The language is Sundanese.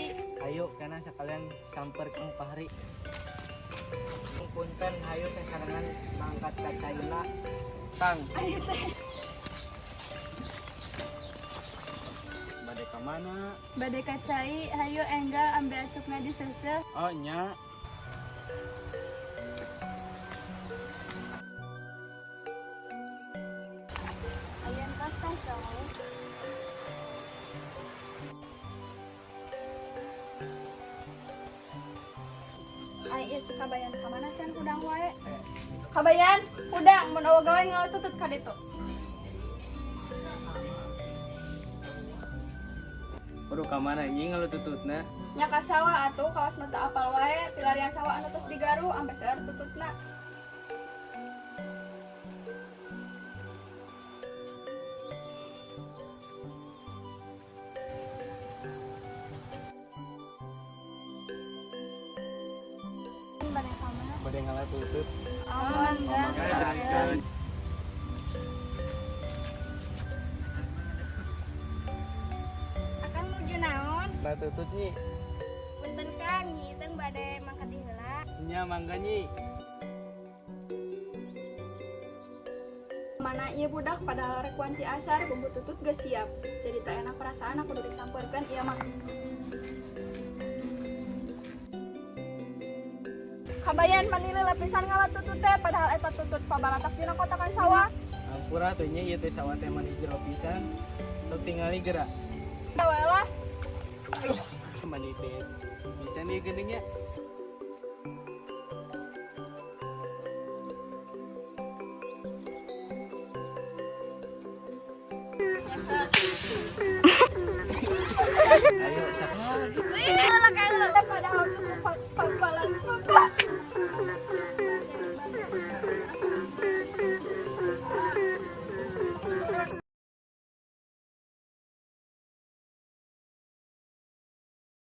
cai. Ayo kana sekalian samper Kang Fahri. Punten, hayu sasarengan mangkat ka caina. Kang, Ayo teh. Bade ka mana? Bade ka cai, hayu enggal ambe acukna diseuseuh. Oh nya. Ayan tas teh cowok. Ai ieu si Kabayan ka mana can hudang wae? Kabayan, hudang mun euweuh gawe ngalututut ka ditu. Kudu ka mana anjing ngalutututna? Nya ka sawah atuh, kawas nu teu apal wae, pilarian sawah anu tos digaru ampe seueur tututna. Bade ka mana? Bade ngalututut. Oh, mangga. Gaskeun. Akang nuju naon? Ngalututut, Nyi. Punten Kang, Nyi Iteng bade mangkat di heula. Nya mangga, Nyi. Mana ieu budak, padahal rek wanci asar, bumbu tutut geus siap. Jadi tak enak perasaan aku disampeurkeun ieu mah. Kabayan, manili lapisan ngalatutut teh, padahal eta tutut pabalatak dina kotakan sawah. Ampura tuh nya, ieu teh sawah teh mani jero pisan. Sok tingali geura. Ya we lah. Mani teh bisa nih geuning nya. Ayo sakali. Wih,